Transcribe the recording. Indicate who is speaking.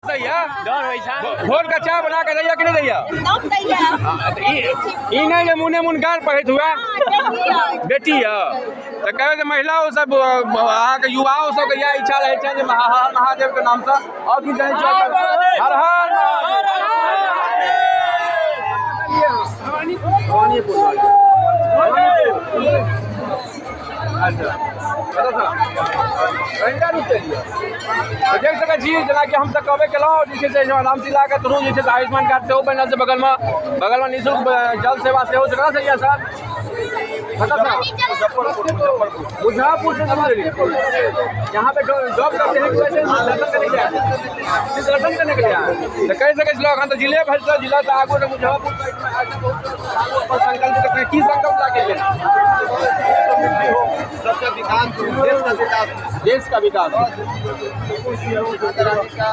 Speaker 1: सही है।
Speaker 2: डर होइ छै।
Speaker 1: भोर का चाय बना के दैया कि नहीं दैया?
Speaker 3: सब दैया।
Speaker 1: ई नहीं जे मुने मुन गाल पढ़ैत हुए। बेटी है तऽ कहै जे महिलाओ सब, अहाँके युवाओ सबके इएह इच्छा रहै छनि जे हर हर महादेव के नामसँ। आओर की कहै छै? हर हर भवानीपुर। अच्छा, तऽ देख सकै छी जेनाकि हमसब कहबे केलहुँ जे छै से रामशिलाके थ्रू जे छै से आयुष्मान कार्ड सेहो बनि रहल छै, बगलमे निःशुल्क जल सेवा सेहो छै। कतऽ से यऽ सर? कतऽ? मुजफ्फरपुर से। यहाँ पे जॉब करते हैं कि वैसे दर्शन करने के लिए? सिर्फ दर्शन करने के लिए आए। तऽ कहि सकै छी लोग एखन तऽ जिले भरिसँ, जिलासँ आगू तऽ मुजफ्फरपुर साइडमे आयल छै बहुत अपन संकल्प के। की संकल्प लए के एलियै?
Speaker 4: सबका विकास, देश का विकास।
Speaker 1: देश का विकास।
Speaker 4: माता रानी का।